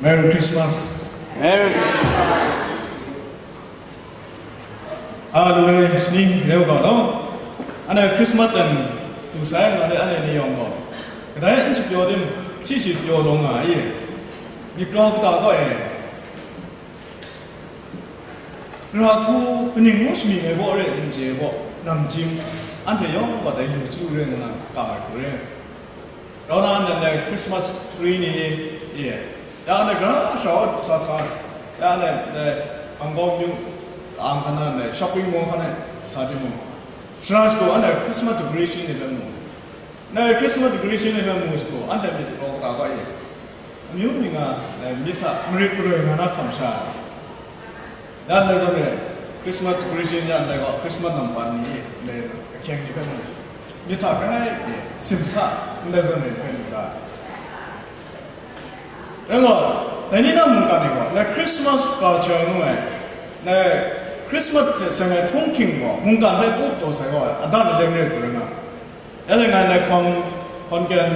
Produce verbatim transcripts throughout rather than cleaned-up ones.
Merry Christmas. Merry Christmas. Hallelujah, sning reu ga no. Ane Christmas dan tu sai nga le ane ni yawng gaw. Kadai n chapyaw dim, shi shi pyaw dawng nga ai. Myit grau kata gaw e. Ra hku kaning ngu shami ai baw re n chye baw, namjing, anhte yawng gaw dai lu chyu re nna kam ai hku re. Rau na nnan dai Christmas tree ni, ye, ya nnan gara shara sa sa, ya nnan dai Angkor Myu, ang hkan na nnan shopping mall hkan e sa di mu. Shara shagu anhte Christmas decoration ni hpe mu. Nai Christmas decoration ni hpe mu shagu, anhte myit grau kata ga ye. Amyu mi nga, nai myit hta marit maroi nga na hkam sha. Dan lai zawn e, Christmas decoration ya ndai gaw, Christmas nampan ni, ndai ahkyeng ni hpe mu. Myit hta grai e, simsa, ndai zawn e hpe mu da. Rai gaw, dai ni na mungkan e gaw, nai Christmas culture ngu ai, nai Christmas hte seng ai htunghking gaw, mungkan hpe up taw sai gaw, adan aleng re hku rai nga. Ya le ngai, nai hkawn, hkawn kyen,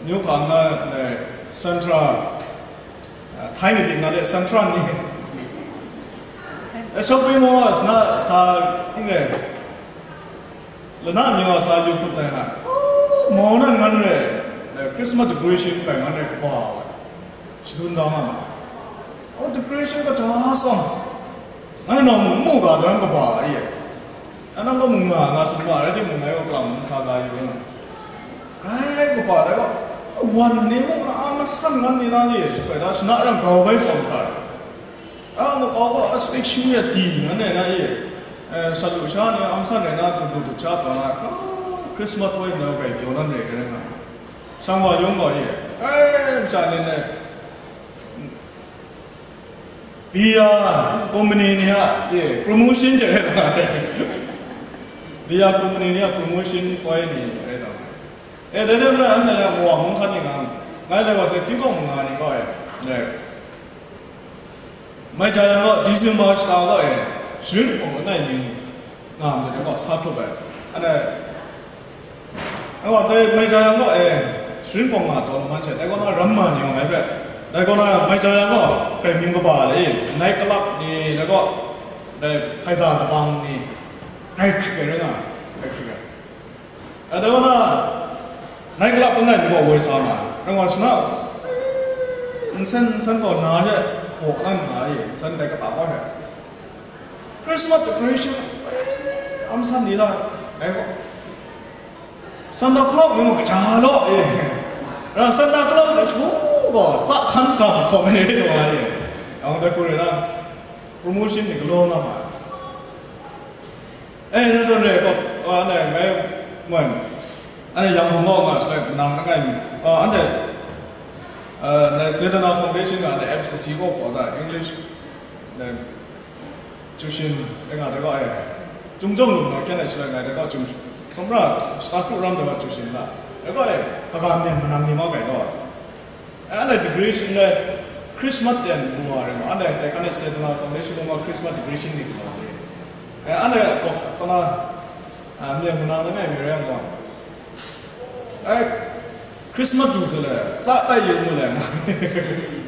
New Hkang na, nai Central, ah, Thai ni byin nga de Central ni. Eh, shopping mall sa, sa, ning re. Lana mi wa sa yu hkrup tai nga. Oh, mau na ngan re. Eh, Christmas decoration bai ngan re kaba wa. Shadun da nga ma. Oh, decoration ka ja sawng. Ngai nang mung mu ga dan kaba ai. Anang ka mung nga nga summa rai timung ngai wa klang sa ga yu na. Rai kaba dai wa. Wan ni mung na a masan ngan ni na ni. Shitoi da shana ram grau bai sawng hkra. A, makau gaw a station ya di ngan ai na e, eh, shat lu sha ni a msan ai na, du du du cha taw na, a, Christmas woi na bai pyaw nan re ai rai nga. Shang wa yawng gaw e, ai, masha ni nai, bia company ni a, e, promotion je rai nga ai. Bia company ni a promotion koi ni rai taw. E, dai dai rai, anhte a wa hkawng hkan ni nga, ngai dai wa sai hkying hkawng manga ni gaw e, e, Mai ja yang gaw, December shata gaw e, sharin hpawng langai mi nga majaw dai gaw, sa hkrup ai. Ane, anhte dai mai ja yang gaw e, sharin hpawng nga taw laman she, dai kaw na ram ma ni nga ai hpe, dai kaw na mai ja yang gaw, grai mying kaba le, night club ni, dai gaw, dai hpaida kabang ni, grai hkrik ai rai nga, grai hkrik ai. Dai kaw na, night club langai mi gaw woi sa nga ai. Rai nga, shana, nsen, nsen gaw na hte baw nan nga ai, nsen dai kata wa hte. Christmas decoration, am san ni la, dai gaw. Santa Claus ni mung kaja law e. Ra Santa Claus ni chu gaw, sa hkan gam hkawm ai ni wa e. Yang dai hku rai na, promotion ni galaw nga ma ai. Eh, na zawn re, kawk, ah, anhte ngai, moi, anhte Yangon gaw nga shaloi, nang langai mi, ah, anhte, ah, na Zetana Foundation nga, anhte F C C gaw gaw da, English, na, ကျူရှင်, eh, nga, dai gaw, eh, Chyum Jong Lum gaw, kyan ai shaloi, ngai, dai gaw, Chyum, sumra, shata hku ram, dai gaw, ကျူရှင် la, dai gaw, eh, kaga myen manang ni mau gai gaw, Anhte decoration le Christmas ten lu wa rai ma, anhte dai hkan e Zetana Foundation gaw Christmas decoration ni galaw ni. Eh, anhte kawk kama, ah, myen manang langai mi rai yang gaw, eh, Christmas du se le, tsa tai yu mu le nga.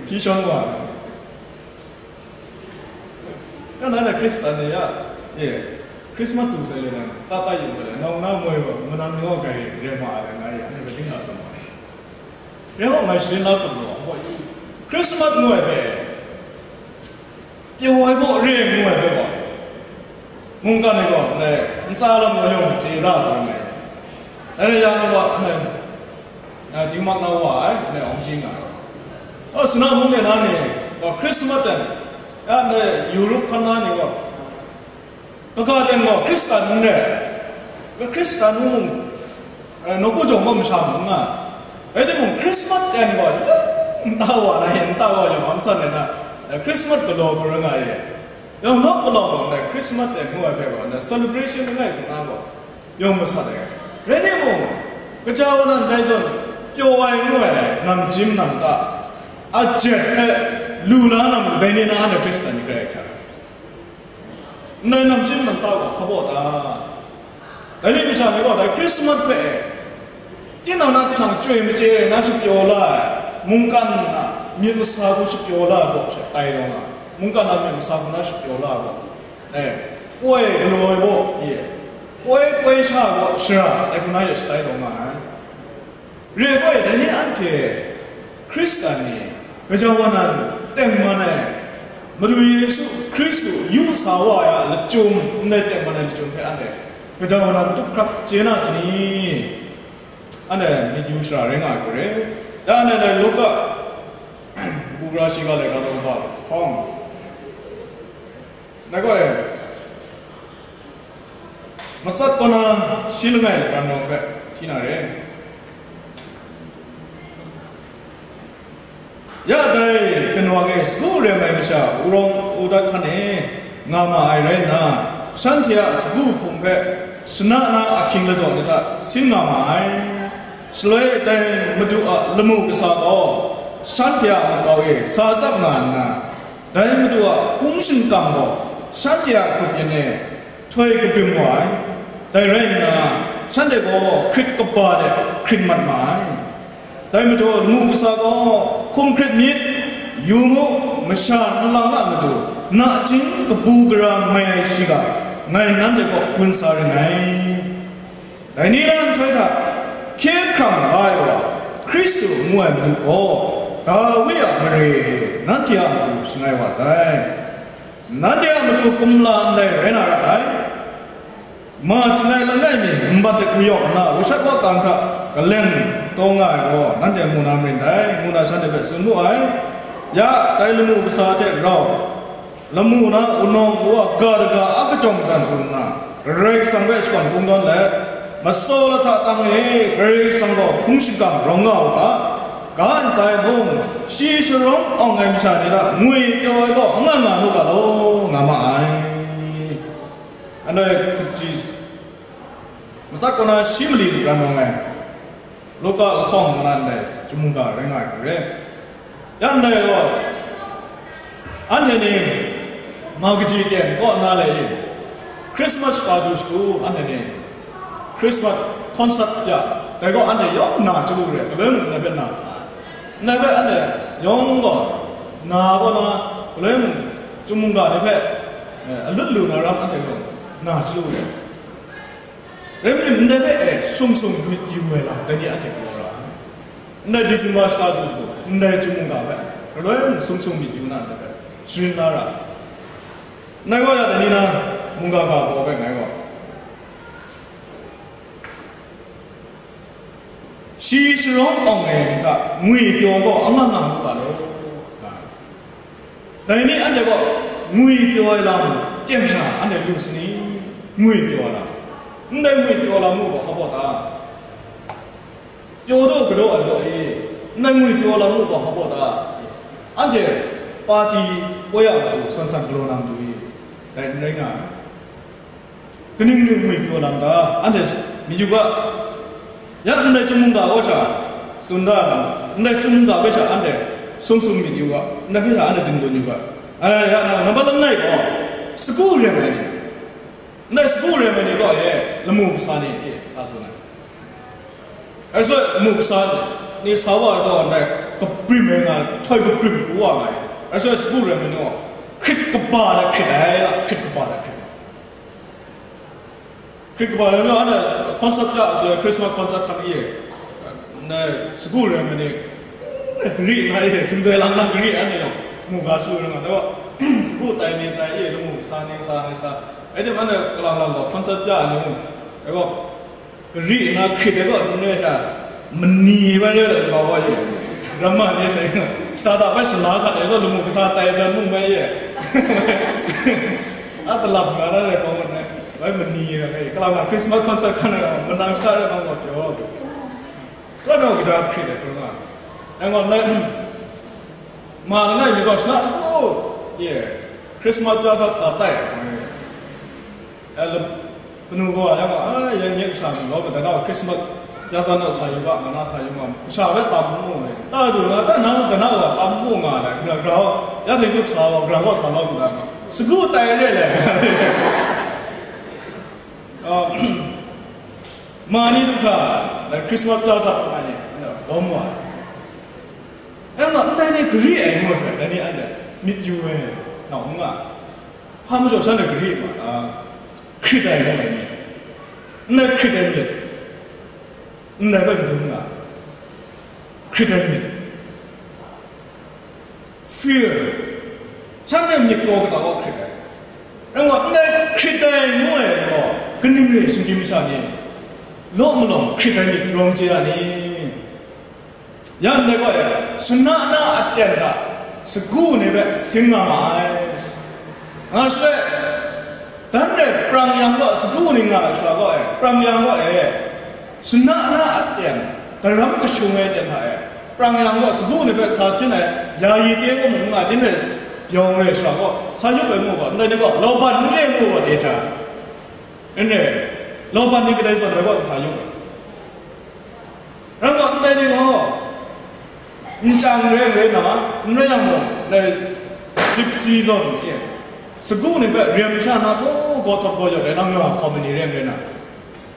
Hpyi shawn wa. Kan na Hkristan ni ya, ye, Christmas du sai le na, sa tai yu ga le, nau na moi wa, manam ni wa gai re ma ai nga ya, ni ga ding na sa ma. Re wa ngai shi na ku lo, wa, Christmas nu ai be, pyo ai bo re nu ai be wa. Mungkan ni gaw, ne, n tsa lam wa yawng je da ba mai. Dai re yang gaw, ne, Dingmak na wa ai, ne, awng shi nga ai. Gaw, Suna mung de na ni, gaw, Christmas ten, ya, ne, Europe hkan na ni gaw, kaga ten gaw, Hkristan n re, ga Hkristan mung, eh, nawku jawng gaw masha mung nga, rai timung, Christmas ten gaw, nta wa na, nta wa yawng, awng san de na, eh, Christmas galaw gaw rai nga ye. Yawng naw galaw gaw, ne, Christmas ten ngu ai hpe gaw, ne, celebration langai hku nga gaw, yawng masat ai. Rai timung, kaja wa nan dai zawn, pyaw ai ngu ai, namjim namta, a jet hpe lu la na mu, dai ni na anhte Hkristan ni grai ai hkya. Ndai namjim namta gaw hpa baw ta? Dai ni masha ni gaw dai Hkrismas hpe, tinang na tinang chyoi machye ai na shapyaw la ai, mungkan na, myit masa hku shapyaw la ai gaw, sha tai rawng a, mungkan a myit masa hku na shapyaw la ai gaw, e, poi galaw ai gaw, e, poi poi sha ai gaw, shara ai hku na ya shatai rawng nga ai. Re ai gaw, dai ni anhte Hkristan ni gaja wa nan tengman ai Madu Yesu Hkristu yu sa wa ai a lachyum, ndai tengman ai lachyum hpe anhte gaja wa nan tup hkrap chye na sini? Anhte myit yu shara rai nga ai hku re. Ya anhte dai Luka kabu gara shiga laika daw kaba hkawng, dai gaw e, matsat kaw na shi langai pran rawng hpe hti na re. Ya dai kanu e sagu rem ai masha wudawng wudat hkan e nga ma ai rai nna, shanhte a sagu hpung hpe shana na ahkying ladaw ni hta sin nga ma ai. Shaloi dai Madu a lamu kasa gaw shanhte a makau e sa tsap nga nna, dai Madu a hpung shingkang gaw shanhte a grup yin e htoi kabrim wa ai. Dai rai nna, shanhte gaw hkrit kaba de hkrit mat ma ai. Dai majaw, lamu kasa gaw, "Hkum hkrit myit, yu mu, masha nlang a matu nachying kabu gara mai ai shiga, ngai nanhte kaw gun sa ring ngai. Dai ni na nhtoi hta, hkye hkrang la ai wa, Hkristu ngu ai Madu gaw, Dawi a mare e nanhte a matu shangai wa sai. Nanhte a matu kumla ndai rai na ra ai. Ma chyangai langai mi nbat hte kayawk nna, wushat wa kang hta kaleng taw nga ai gaw, nanhte mu na marin dai, ngu na shanhte hpe tsun mu ai. Ya, dai lamu kasa hte rau, lamu na wunawng wa ga daga a kachyawm madan hkrum nna, Karai Kasang hpe shakawn kungdawn let, masaw lahta tang e Karai Kasang gaw hpung shingkang rawng nga u ga, ga ntsa e mung, shi sharawng awng ai masha ni hta ngwi pyaw ai gaw n nga nga mu ga law, nga ma ai. Anhte hkupji matsat kaw na shi mali lu pran rawng ai, Luka lahkawng mung na ndai chyum mungga rai nga ai hku re. Ya ndai gaw, anhte ni ma kaji ten kaw nna le i, Christmas shata du shagu anhte ni Christmas concert ya, dai gaw anhte yawng na chyalu re, galoi mung ndai hpe na ga ai. Ndai hpe anhte yawng gaw na kaw na, galoi mung chyum mungga ni hpe, eh, alut lu na ram anhte gaw na chyalu re. Rai nme, ndai hpe e sung sung myit yu ai lam, dai ni anhte galaw ra ai. Ndai December shata du, ndai chyum mungga hpe, galoi mung sung sung myit yu na ndai hpe, sharin la ra ai. Ndai gaw ya, dai ni na, mungga ga baw hpe ngai gaw, shi sharawng awng ai ni hta ngwi pyaw gaw a nga nga mu ga law, nga ai. Dai ni anhte gaw ngwi pyaw ai lam teng sha anhte lu sini? Ngwi pyaw ai lam, ndai ngwi pyaw lam mu gaw hpa baw ta? Pyaw daw galaw ai gaw e, ndai ngwi pyaw lam mu gaw hpa baw ta? Anhte pati koi a matu san san galaw na matu e, dai n rai nga ai. Kaning ning ngwi pyaw lam ta? Anhte myit yu ga. Ya ndai chyum mungga kaw sha tsun da lam, ndai chyum mungga hpe sha anhte sum sum myit yu ga, ndai hpe sha anhte dingdun yu ga. Ai, ya na, nambat langai gaw, sagu rem ai ni, ndai sagu rem ai ni gaw e, lamu kasa ni, e, sa tsun ai. Ai shaloi lamu kasa ni sa wa ai gaw, ndai kabrim ai nga, htoi kabrim pru wa nga ai. Ai shaloi sagu rem ai ni gaw, hkrit kaba de hkrit ai, hkrit kaba de hkrit ai. Hkrit kaba rai nna, anhte concert ya, Christmas concert hkan e, ndai sagu rem ai ni, gari nga e, sindoi lang na gari anhte yawng mu ga su rai nga, dai gaw, sagu tai ni tai e, lamu kasa ni sa ni sa, anhte man e kalang lang gaw concert ya ai ni mung, dai gaw, gari nna hkrit ai gaw, ndai hta, mani bai re ai wa wa ye, ramma ni sai, shata da bai shala hkat ai gaw, lamu kasa tai jan mung bai ye, a talap nga na rai kawng ai, bai mani rai, kalang nga Christmas concert hkan ai gaw, manang shata rai kawng gaw pyaw, tura gaw kaja hkrit ai hkrum nga, dai gaw, ndai, ma langai mi gaw, shana hku ye, Christmas plaza sa tai ai, e, la, kanu gaw, ya gaw, a, ya nye kasha mi gaw, mada na Christmas plaza naw sa yu ga, nga na sa yu ga, kasha hpe tam n mu ai. Ta du na, ta nang, da na gaw tam n mu nga ai, gara, gara gaw, ya hte kyup sa gaw, gara gaw sa lawm n da, sagu tai re le. A, ma ni du hkra, dai Christmas plaza hpe nga ni, lawm wa ai. Rai nga, ndai ni gari ai ngu ai hpe, dai ni anhte myit yu ai, nau n nga ai. Hpa majaw shanhte gari ma ta? Hkrit ai ngu ai myit, ndai hkrit ai myit, ndai hpe madun nga ai. Hkrit ai myit, fear, shanhte myit gaw kata kaw hkrit ai. Rai nga, ndai hkrit ai ngu ai gaw, kaning re, shinggyim masha ni law malawng hkrit ai myit rawng chye ai ni? Ya ndai gaw e, shana na aten hta sagu ni hpe sing nga ma ai. Nga shaloi, dan re, prang yang gaw, sagu ni nga ai sha gaw e, prang yang gaw e, shana na aten, daram kashung ai aten hta e, prang yang gaw, sagu ni hpe sa sin ai, yayi te gaw mung nga, din re, yawng re sha gaw, sa yup ai mu gaw, ndai ni gaw, lauban n re mu gaw, de hta. N re, lauban ni kadai zawn rai gaw, n sa yup ai. Rai gaw, ndai ni gaw, nchyang rai n rai na, n rai yang mung, dai Gypsy zawn e, sagu ni hpe rem sha na, htaw gaw htawt gaw yawt rai na, nga hkawm ai ni rai n rai na.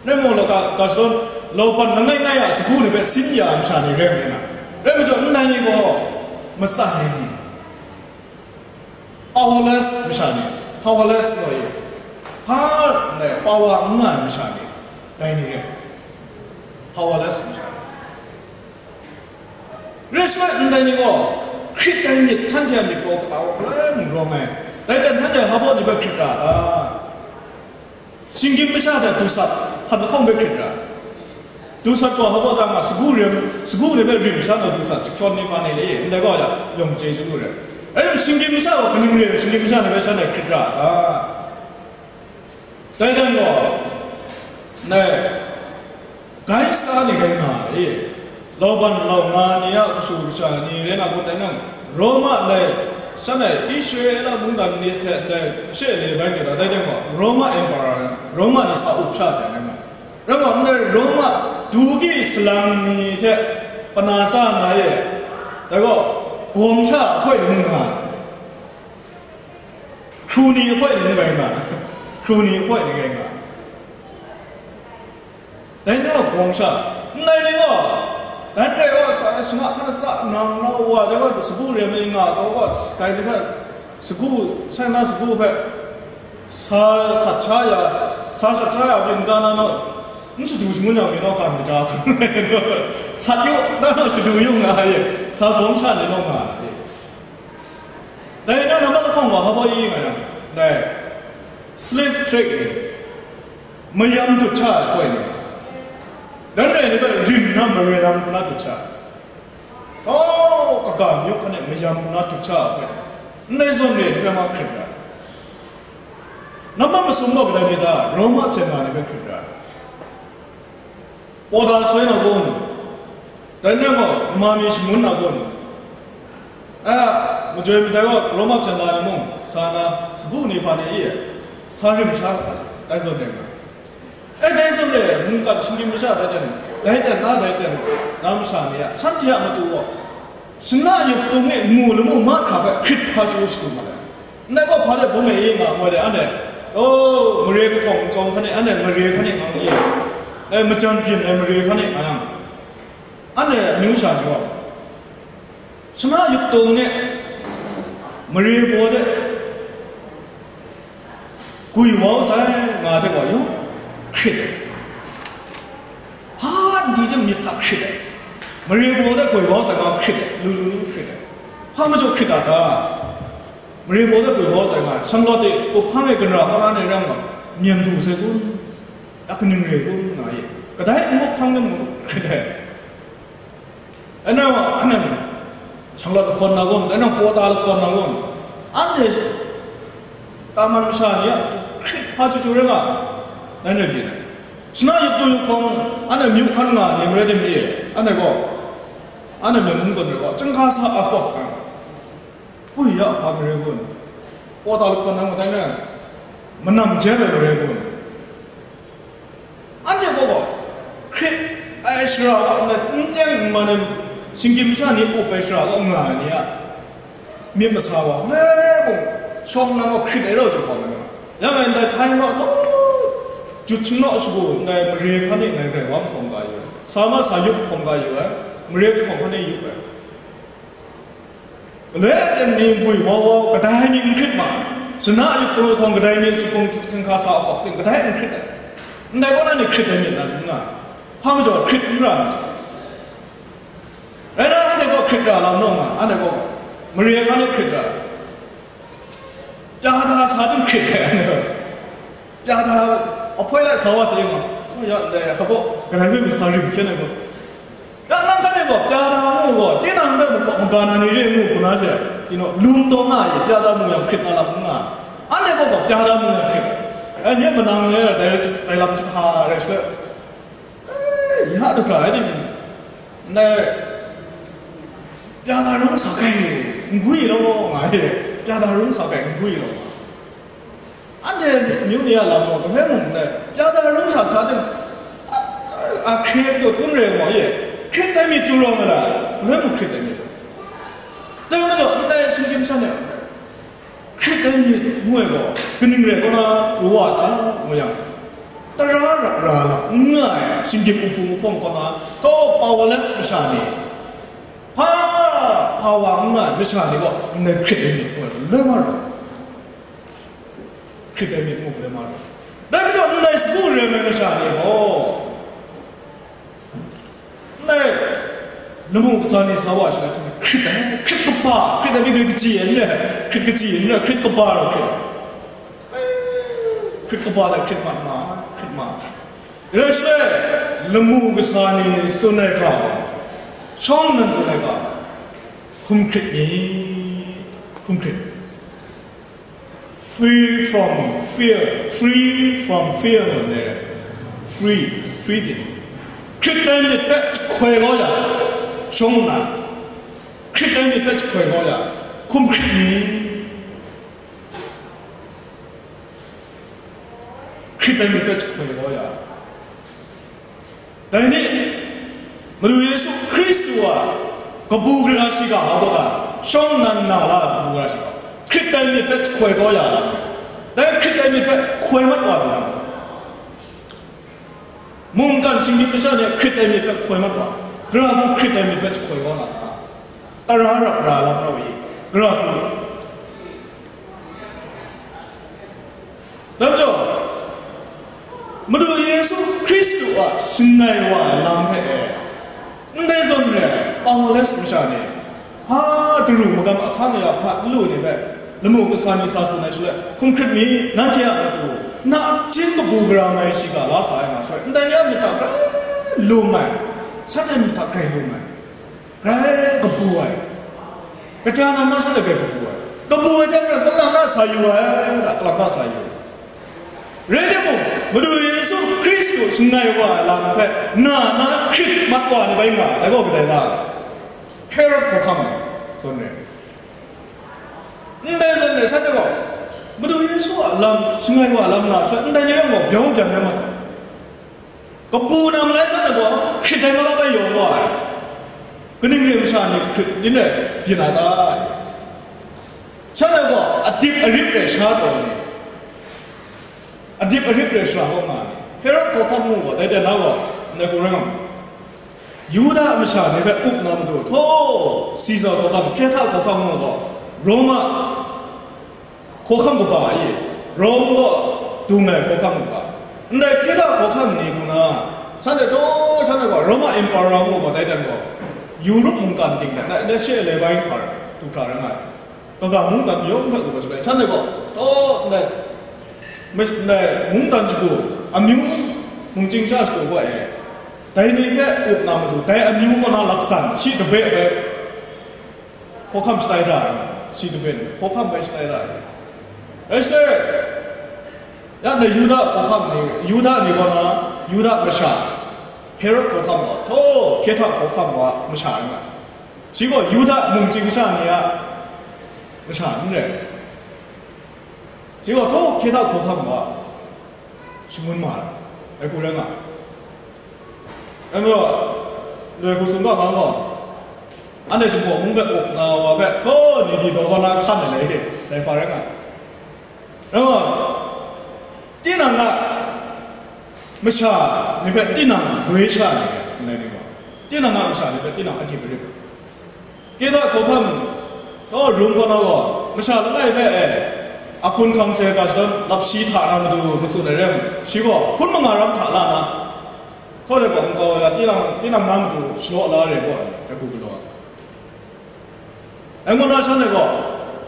Rai mung, laga, ga shadawn, lauban langai ngai a sagu ni hpe sin ya ai masha ni rai n rai na. Rai majaw, ndai ni gaw, matsan ai ni, powerless masha ni, powerless gaw e, hpa n rai, power n nga ai masha ni, dai ni rai, powerless masha ni. Rai shaloi, ndai ni gaw, hkrit ai myit, shanhte a myit gaw kata kaw galoi mung rawng ai. Dai hten shanhte hpa baw ni hpe hkrit ra ta? Shinggyim masha hte dusat hpan lahkawng hpe hkrit ra. Dusat gaw hpa baw ta nga, sagu rem, sagu ni hpe rim sha na dusat jahkyawn ni ma ni le, ndai gaw ya, yawng chye chyalu re. Rai nme, shinggyim masha gaw kaning re, shinggyim masha ni hpe shanhte hkrit ra ta? Dai hten gaw, ndai, gangster ni rai nga ai, lauban lau nga ni a kashu kasha ni rai na kun dai nang, Roma ndai, shanhte Israela mungdan ni hte ndai she ni bai ni ra, dai hten gaw, Roma Emperor, Roma ni sa up sha dai nang. Rai gaw, ndai Roma du gyi salang ni hte pana sa nga e, dai gaw, gawng sha ahkoi ni nga ai. Hkru ni ahkoi ni n rai nga, hkru ni ahkoi ni rai nga. Dai ni gaw gawng sha, ndai ni gaw, dai n rai gaw, sa, sanga hkan tsa nang nau wa, dai gaw, sagu rem ai nga, gaw gaw, dai ni hpe, sagu, sai na sagu hpe, sa sat sha ya, sa sat sha ya, byin ga na naw, n shadu shangun yang, mi naw kan kaja hkrum, sat yu, na naw shadu yu nga ai, sa gawng sha ni naw nga ai. Dai na nambat lahkawng wa hpa baw i nga yang, dai slave trade ni, mayam dut sha ai hkoi ni, dan rai ni hpe rim na marayam hku na dut sha ai. Oh, kaga myu hkan e mayam hku na dut sha ai hkoi ni, ndai zawn re ni hpe ma hkrit ra. Nambat masum gaw kadai ni ta? Roma hpyen ga ni hpe hkrit ra. Pawda soi na kun? Dai rai gaw, mami shangun na kun? A, majoi madai gaw, Roma hpyen ga ni mung, sa na, sagu ni hpa ni e, sa rim sha sa, dai zawn rai nga. E, dai zawn rai, mungkan shinggyim masha dai ten, dai ten na, dai ten na masha ni a, shanhte a matu gaw, shana yuptung e mu lamu mahkra hpe hkrit hpa chyu shadu ma ai. Ndai gaw hpa de bum e nga moi de, anhte, oh, mare kahtawng chyawm hkan e, anhte mare hkan e nga ye, e, majan byin ai mare hkan e nga yang, anhte amyu sha ni gaw, shana yuptung e mare baw de gwi wau sai nga hte gaw, yawng hkrit ai. Hpa ndi de myit hta hkrit ai. Mare baw de gwi wau sai nga hkrit ai, lu lu lu hkrit ai. Hpa majaw hkrit a ta? Mare baw de gwi wau sai nga, shanglawt e up hkang e ginra hkawra ni rai nga, myen du sai kun, ya kaning re kun nga ye, kadai n-gup hkang de mung hkrit ai. Anhte, anhte shanglawt lahkawn na kun, anhte pawta lahkawn na kun, anhte Taman masha ni a hkrit hpa chyu chyu rai nga, ngai rai byin ai. Shana yuptung yuptung, anhte myu hkan nga ni marai tim e, anhte gaw, anhte myen mung zawn rai gaw, chyinghka sa a kawk hkang, ui ya hpa marai kun, pawta lahkawn na kun, dai na, manam jem ai marai kun. Anhte gaw gaw, hkrit ai shara gaw, n teng n man ai, shinggyim masha ni up ai shara gaw nga ai ni a myit masa wa, ngai mung shawng nang gaw hkrit ai rau jaw hkawm ai. Ya ngai ndai htai gaw, jut shingnaw shagu ndai mare hkan e ngai grai wa mahkawm ga yu ai, sa ma sa yup hkawm ga yu ai, mare hkawm hkan e yup ai. Loi aten ni bwi wa wa, kadai ni n hkrit ma ai. Shana a yukpung lahkawng kadai ni yukpung hkrit hkrit hkrit sa a hkawk ting, kadai n hkrit ai. Ndai kaw na ni hkrit ai myit na n nga ai. Hpa majaw hkrit n ra ai majaw. Rai na, anhte gaw hkrit ra lam naw nga, anhte gaw mare hkra ni hkrit ra. Pyada sa dum hkrit ai, anhte gaw. Pyada ahpoi lai sa wa sa yu nga. Oh, ya, ndai, ya, hka baw, kadai hpe mi sa rim hkyen ai gaw. Ya, nang hkan e gaw, pyada ngu gaw, tinang hpe makawp maga na ni re ngu hku na she, you know, lung taw nga ai, pyada mu yang hkrit na lam n nga. Anhte gaw gaw, pyada mu yang hkrit. Eh, nye manang e, dai, dai lam chahta rai shaloi, eh, ya du hkra ai ni, ndai, pyada rung sa kai, n gwi law, nga e, pyada rung sa kai, n gwi law. Anhte myu ni a lam gaw, kahpe mung ndai, pyada rung sa sa ting, a, a hkre tut kun re gaw, ye, hkrit ai myit chyu rawng ai la, kahpe mung hkrit ai myit. Dai majaw, ndai shinggyim sha ni a, hkrit ai myit ngu ai gaw, kaning rai kaw na pru wa ta, ngu yang, tara ra ra lam n nga ai, shinggyim nhpu nhpawng kaw na, thaw powerless masha ni, hpa, hpa wa n nga ai masha ni gaw, ndai hkrit ai myit ngu ai, loi wa rawng. Hkrit ai myit mu, loi ma rawng. Dai majaw, ndai sagu re ai masha ni gaw, ndai lamu kasa ni sa wa shaloi, hkrit ai, hkrit kaba, hkrit ai myit dai kachyi ai n rai, hkrit kachyi ai n rai, hkrit kaba rau hkrit ai. Hkrit kaba dai hkrit mat ma, hkrit ma. Rai shaloi, lamu kasa ni tsun ai ga, shawng nnan tsun ai ga, hkum hkrit myit, hkum hkrit. Free from fear, free from fear ngu ai. Free, free din. Hkrit ai myit hpe jahkoi kau ya, shawng nnan. Hkrit ai myit hpe jahkoi kau ya, hkum hkrit myit. Hkrit ai myit hpe jahkoi kau ya. Dai ni, Madu Yesu Hkristu a kabu gara shiga hkawhkam, shawng nnan na la ai kabu gara shiga, hkrit ai myit hpe jahkoi kau ya ai. Dai hkrit ai myit hpe hkoi mat wa ai. Mungkan shinggyim masha ni hkrit ai myit hpe hkoi mat wa, Karai Kasang hkrit ai myit hpe jahkoi kau na, tara ra ra lam rau i, Karai Kasang. Dai majaw, Madu Yesu Hkristu a shangai wa ai lam hpe e, ndai zawn re ai powerless masha ni, hpa daru magam ahkang ya hpa n lu ni hpe, lamu kasa ni sa tsun ai shaloi, hkum hkrit mi, nanhte a matu, nachying kabu gara mai shiga la sa ai nga shaloi, ndai ni a myit hta grai lum ai, shanhte myit hta grai lum ai. Grai kabu ai. Kaja na ma sha de grai kabu ai. Kabu ai hte maren, kalang na sa yu ai, da, kalang na sa yu ai. Rai timung, Madu Yesu Hkristu shangai wa ai lam hpe na na hkrit mat wa ni bai nga ai, dai gaw kadai da? Herod hkawhkam zawn re. Ndai zawn re, shanhte gaw Madu Yesu a lam, shangai wa lam na sha, ndai ni rai gaw, byau byan rai ma sai. Kabu na malai shanhte gaw hkrit ai malap ai yawng wa ai. Kaning re masha ni hkrit ning rai byin na ta? Shanhte gaw adip arip rai sha taw ni, adip arip rai sha gaw nga ni, Herod hkawhkam ngu gaw, dai dan na gaw, ndai hku rai nga mu. Yuda masha ni hpe up na matu, htaw, Siza hkawhkam, Kehta hkawhkam ngu gaw, Roma hkawhkam kaba e, Rom gaw dung ai hkawhkam kaba. Ndai Kehta hkawhkam ni hku na, shanhte taw, shanhte gaw Roma Emperor ngu gaw, dai dan gaw, Europe mungkan ting de, ndai, ndai she ai lai bai hkar, du hkra rai nga ai. Kaga mungdan yawng hpe up ai shaloi, shanhte gaw, taw, ndai, ndai mungdan shagu, amyu mungchying sha shagu gaw e, dai ni hpe up na matu, dai amyu kaw na laksan, shi dabe ai, hkawhkam shatai da ai, shi dabe ni, hkawhkam bai shatai da ai. Rai shaloi, ya ndai Yuda hkawhkam ni, Yuda ni kaw na, Yuda masha, Herod hkawhkam gaw, htaw, Kehta hkawhkam wa masha rai nga ai. Shi gaw Yuda mungchying masha ni a masha n rai. Shi gaw htaw, Kehta hkawhkam wa shangun ma ai, dai hku rai nga ai. Rai majaw, loi hku tsun ga nga gaw, anhte Jinghpaw mung hpe up na wa hpe, htaw, ni di daw kau na hkan ai, dai hpa rai nga ai. Rai nga, tinang a masha ni hpe tinang goi sha ai, ndai ni gaw, tinang a masha ni hpe tinang adip arip. Kehta hkawhkam Dawt rum kaw na gaw, masha langai hpe, e, a hkun hkang se ga shadawn lap shi hta na matu matsun ai rai nme, shi gaw hkun manga ram hta la na, hkaw de gaw nkau ya, tinang, tinang na matu shalaw la ai rai gaw, dai hku galaw ai. Dai ngu na shanhte gaw,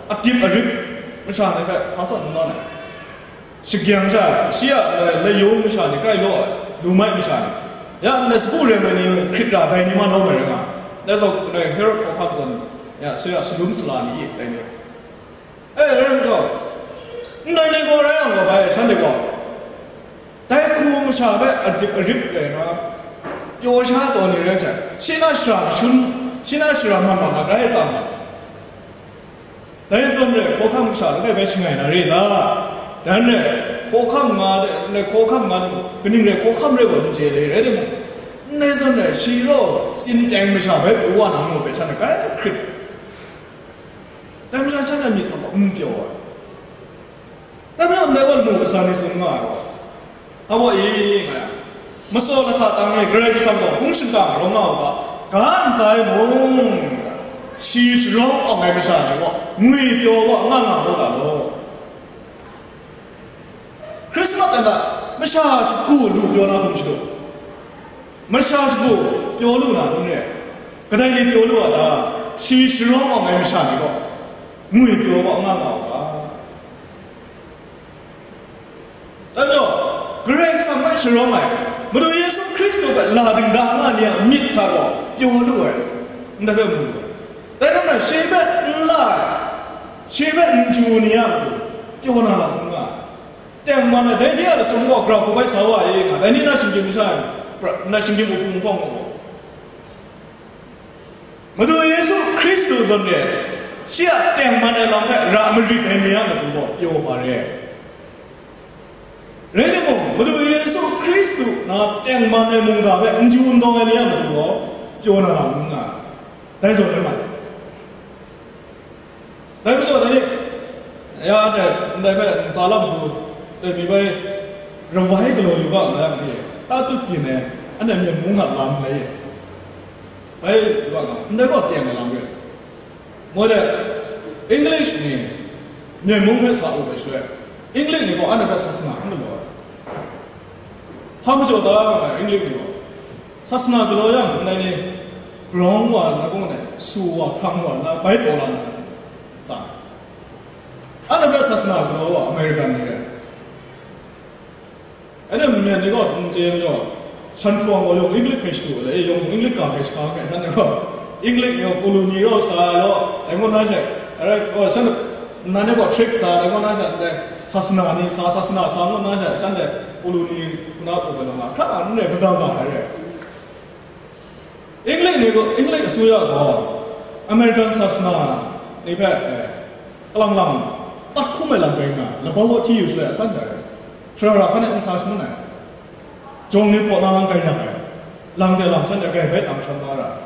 adip arip masha ni hpe hpa sawn n nawn ai. Shagyang sha, shi a, e, layung masha ni, grai law ai, lumai masha ni, ya ndai sagu rem ai ni hkrit ra dai ni ma lawm ai rai nga, dai zawn, e, Herod hkawhkam zawn, ya, shi a shalum sala ni, dai ni. E, rai nme gaw, ndai ni gaw rai yang gaw bai, shanhte gaw, dai hku masha hpe adip arip rai na, pyaw sha taw ni rai hte, shi na shara shun, shi na shara man mat na grai tsang ai. Dai zawn re, hkawhkam masha langai bai shangai na re ta? Dan re, hkawhkam nga de, ndai hkawhkam nga de, kaning re hkawhkam re gaw n chye le, rai timung, ndai zawn re, shi raw tsin teng masha bai pru wa na mu hpe shanhte grai hkrit. Dai masha shanhte myit hta gaw n pyaw ai. Dai majaw ndai gaw lamu kasa ni tsun nga ai gaw, Hpa baw e, nga yang, matsaw lahta tang e Karai Kasang gaw hpung shingkang rawng nga u ga, ga ntsa e mung, shi sharawng awng ai masha ni gaw ngwi pyaw wa nga nga u ga law. Krismas dan hta masha shagu lu pyaw na hkum shadu, masha shagu pyaw lu na hkum re, kadai ni pyaw lu a ta? Shi sharawng awng ai masha ni gaw ngwi pyaw wa nga nga u ga. Dai majaw, Karai Kasang hpe sharawng ai, Madu Yesu Hkristu hpe la dingda nga ni a myit hta gaw pyaw lu ai, ndai hpe mu lu ai. Dai hte maren shi hpe n la ai, shi hpe n chyu ni a matu pyaw na lam n nga ai. Tengman ai, dai de a lachyum gaw grau hku bai sa wa e nga, dai ni na shinggyim masha e, pra-, na shinggyim hpung hpawng gaw. Madu Yesu Hkristu zawn re, shi a tengman ai lam hpe ra marit ai ni a matu gaw pyaw wa re. Rai timung, Madu Yesu Hkristu na tengman ai mungga hpe n chyu n dawng ai ni a matu gaw pyaw na lam n nga ai. Dai zawn rai mai. Dai majaw, dai ni, ya, ndai, ndai hpe ntsa lam hku, dai mi bai rawai galaw yu ga nga yang ni, tatut byin ai, anhte Myen mung a lam lai e. Bai yu ga nga, ndai gaw teng ai lam re. Moi de, English ni Myen mung hpe sa u ai shaloi, English ni gaw anhte hpe sasana n galaw ai. Hpa majaw ta nga ai, English ni gaw sasana galaw yang, ndai ni, grau wa na, gaw na, su wa, hprang wa na, bai taw la na, sa. Anhte hpe sasana galaw wa, American ni rai. Anhte Myen ni gaw n chye majaw, shan hpawng gaw yawng English hpe shadu ai, yawng English ga hpe shaka hpe, shanhte gaw English ni gaw colony rau sa ai law, dai ngut na she, arai, gaw shanhte, nan ni gaw trick sa, dai ngut na she, ndai sasana ni sa, sasana sa ngut na she, shanhte colony hku na pawt ai law nga, hkra n rai, kaga ga ai rai. English ni gaw, English အစိုးရ gaw American sasana ni hpe, eh, kalang lang pat hkum ai lam rai nna, labaw kaw hti yu shaloi asan jai rai, shara ra hkan e n sa shangun ai, jawng ni hpaw na ngai yang ai, lang de lang shanhte grai bai tam shan la ra ai,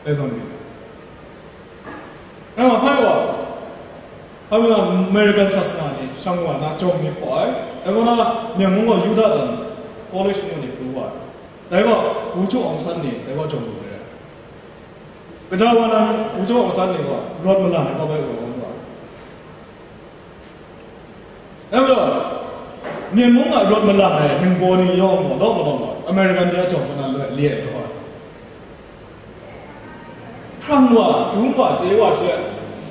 dai zawn ni. Rai wa hpai wa, hpai wa American sasana ni shang wa na jawng ni hpaw ai, dai gaw na, Myen mung gaw Yuda dan college ngu ni pru wa ai. Dai gaw, Wu Chuk Aung San ni, dai gaw jawng lu ai. Kaja wa nan, Wu Chuk Aung San ni gaw, rawt malan ai gaw bai gaw wan wa. Dai majaw, Myen mung a rawt malan ai ningbaw ni yawng gaw, law malawng gaw, American ni a jawng kanan loi li ai gaw. Hprang wa, dum wa, chye wa shaloi,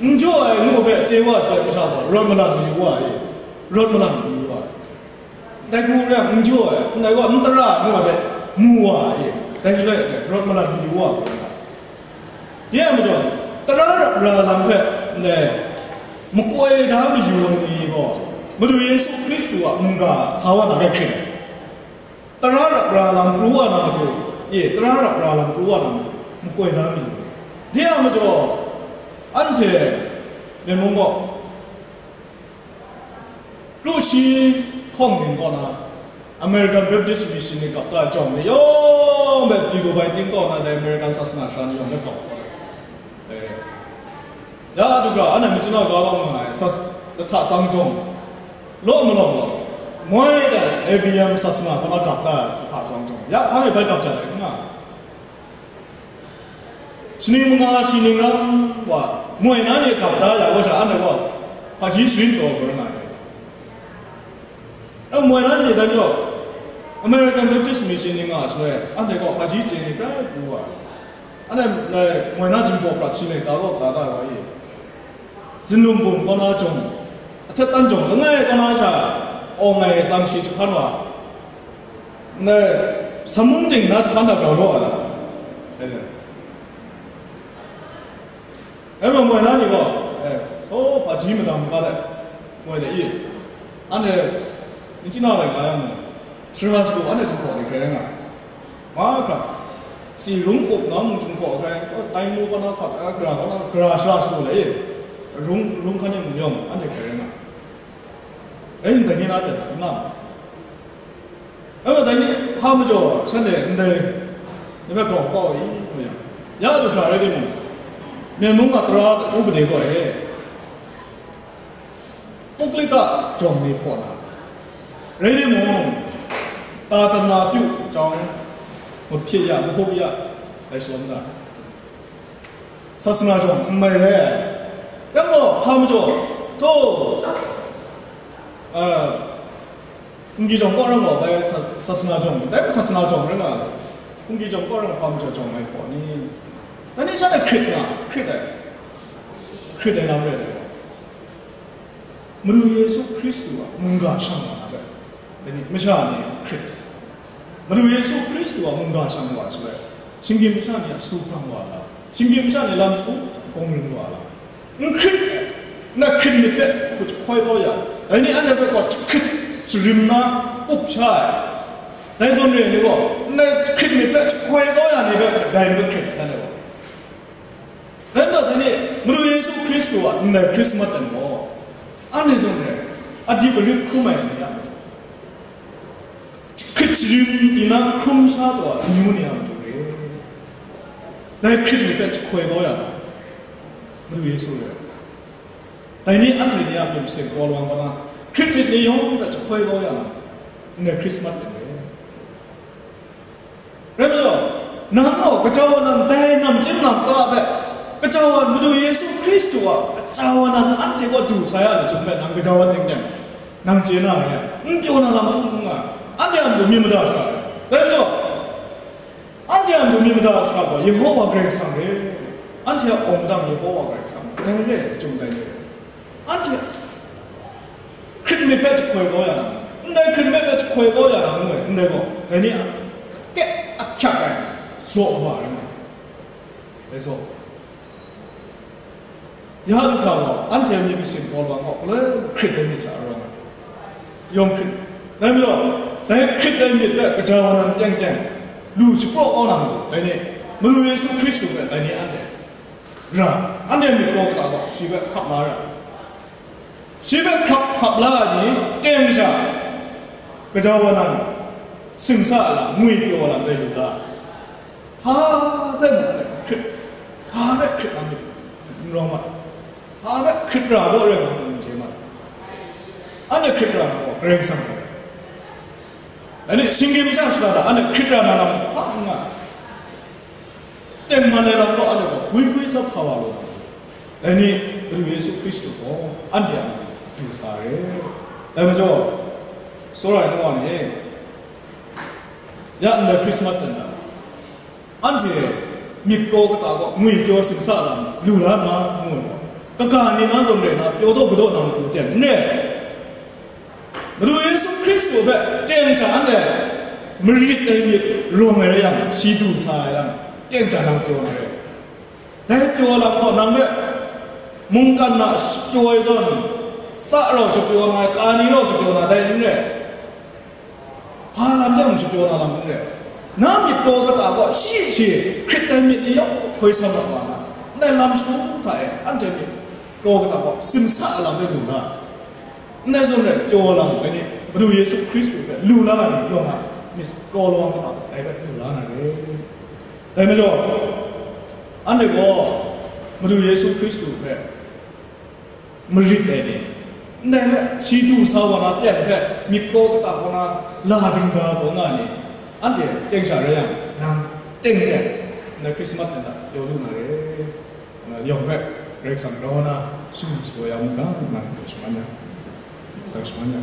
n jaw ai ngu hpe chye wa shaloi, masha gaw, rawt malan mayu wa e, rawt malan mayu wa e. Dai hku rai n jaw ai, ndai gaw n tara ai ngu ai hpe mu wa e, dai shaloi rawt malan mayu wa ai. De a majaw, tara ra lam hpe ndai makoi da mayu ai ni gaw, Madu Yesu Hkristu a mungga sa wa na hpe hkring ai. Tara ra lam pru wa na matu, e, tara ra lam pru wa na matu, makoi da mayu ai. De a majaw, anhte Myen mung gaw, Kru shi hkawng ning kaw na, American Baptist Mission ni kap da ai jawng ni yawng hpe Pigu bai ting kaw na dai American sasana sha ni yawng hpe kap ai. Eh, ya du ga, anhte machyin a ga wa nga ai, sas-, lahta tsang jawng, law malawng gaw, moi dai A B M sasana kaw na kap da ai lahta tsang jawng, ya hpang e bai kap jat ai, n nga. Shani manga shi ning ram, Wa, moi na ni gap da ya wa sha, anhte gaw hpaji sharin taw ai rai nga ai. Nang moi na ni dan gaw, American Baptist Mission ni nga shaloi, anhte gaw hpaji chye ni grai pru wa ai. Anhte moi na jinghpaw prat shi ni ga gaw ga ga wa i. Zinlum bum kaw na jawng, ahtet tan jawng langai kaw na sha, awng ai tsang shi jahpan wa, nai, samung ting na jahpan na grau law ai. Rai wa moi na ni gaw, eh, oh, hpaji madam ga let, moi de i. Anhte, n chyi na rai nga yang, sara shagu anhte htum hkaw ni hkrai rai nga. Mahkra, si rung up na mung htum hkaw hkrai, oh, tai mu kaw na hkap, eh, gara kaw na, gara sara shagu le i. Rung, rung hkan yang mung yawng, anhte hkrai rai nga. Rai ndai ni na ten, n nga. Rai wa dai ni hpa majaw shanhte ndai ni hpe gawk kau i, ngu yang, ya du hkra rai timung, Myen mung a tara u gade gaw e, puklika jawng ni hpaw na, rai timung, ta tana pyu chyawm, mahpye ya, mahup ya, dai shalawm da. Sasana jawng n mai re ai. Yang gaw, hpa majaw, htaw, a, Hkunggi jawng kaw rai nga ai sa-, sasana jawng, dai sasana jawng rai nga ai. Hkunggi jawng kaw rai nga hpa majaw jawng ai hpaw ni? Dai ni sha hkrit nga, hkrit ai, hkrit ai lam rai ai. Madu Yesu Hkristu a mungga shang wa na bai, dai ni masha ni hkrit. Madu Yesu Hkristu a mungga shang wa shaloi, shinggyim masha ni a su hprang wa ai lam, shinggyim masha ni lam shagu hkawng ring wa ai lam, n hkrit, n hkrit myit hpe hku jahkoi kau ya, dai ni anhte hpe gaw jahkrit jarim na up sha ai. Dai zawn re ai ni gaw, n hkrit myit hpe jahkoi kau ya ni hpe dai ni hpe hkrit ai, anhte gaw. Rai nna, dai ni, Madu Yesu Hkristu a ndai Hkrismat dan gaw, anhte zawn re ai, adip arit hkrum ai ni a matu, hkrit sharim tinang hkrum sha taw ai amyu ni a matu re. Dai hkrit myit hpe jahkoi kau ya na, Madu Yesu re ai. Dai ni anhte ni a myit masin kraw lawang kau na, hkrit myit ni yawng hpe jahkoi kau ya na, ndai Hkrismat dan re. Rai majaw, nang gaw gaja wa nan dai namchying lam kata hpe, gaja wa Madu Yesu Hkristu a gaja wa nan anhte kaw du sa ya ai jahtum hpe nang gaja wa teng teng, nang chye na re, n pyaw na lam htum n nga, anhte a matu myit mada sara ai. Rai majaw, anhte a matu myit mada sara gaw Yehova Karai Kasang re, anhte a awng madang Yehova Karai Kasang, dai re ai, chyum dai ni re. Anhte hkrit myit hpe jahkoi kau ya na, ndai hkrit myit hpe jahkoi kau ya na ngu ai, ndai gaw, dai ni a kep ahkyak ai zaw wa rai nga ai. Dai zaw. Ya du hkra gaw, anhte myit masin gaw lawang gaw, galoi hkrit ai myit hta rawng ai. Yawng hkrit. Dai majaw, dai hkrit ai myit hpe gaja wa nan teng teng, lu shapraw kau na matu, dai ni, Madu Yesu Hkristu hpe dai ni anhte ra, anhte myit kraw kata gaw shi hpe hkap la ra. Shi hpe hkap, hkap la ai ni teng sha, gaja wa nan, singsa a lam, ngwi pyaw a lam dai lu la. Hpa hpe mung hkrit, hpa hpe hkrit na myit n rawng ma, hpa hpe hkrit ra gaw rai nga myit n chye ma. Anhte hkrit ra na gaw Karai Kasang rai. Anhte shinggyim masha shada da, anhte hkrit ra na lam hpa n nga. Tengman ai lam gaw anhte gaw gwi gwi tsap sa wa lu ai. Dai ni, Madu Yesu Hkristu gaw anhte a matu du sa ai. Dai majaw, tsawra ai nu wa ni, ya ndai Hkrismat dan da, anhte myit kraw kata gaw ngwi pyaw singsa lam lu la na, ngu ai gaw, kaga ni na zawn rai na, pyaw daw kadaw na matu ten n re ai. Madu Yesu Hkristu hpe teng sha anhte marit ai myit rawng ai rai yang, shi du sa ai lam, teng sha nang pyaw na rai. Dai pyaw lam gaw nang hpe mungkan na shapyaw ai zawn, tsa rau shapyaw nga ai, kani rau shapyaw na dai n rai. Hpa lam jang shapyaw na lam n rai. Na myit kraw kata gaw shi shi hkrit ai myit ni yawng hkoi sa mat wa na, ndai lam shagu hta e anhte myit kraw kata gaw simsa ai lam rai lu na. Ndai zawn rai pyaw lam ai ni, Madu Yesu Hkristu hpe lu la ai ni yawng a myit kraw lawang kata dai hpe lu la na re. Dai majaw, anhte gaw Madu Yesu Hkristu hpe marit ai ni, ndai hpe shi du sa wa na teng hpe myit kraw kata kaw na la ding da taw nga ni, anhte teng sha rai yang, nang teng teng ndai Hkrismat dan hta pyaw lu na re. Yawng hpe Karai Kasang grau na shingkang shapraw ya mu ga, nna shaman ya, sa shaman ya.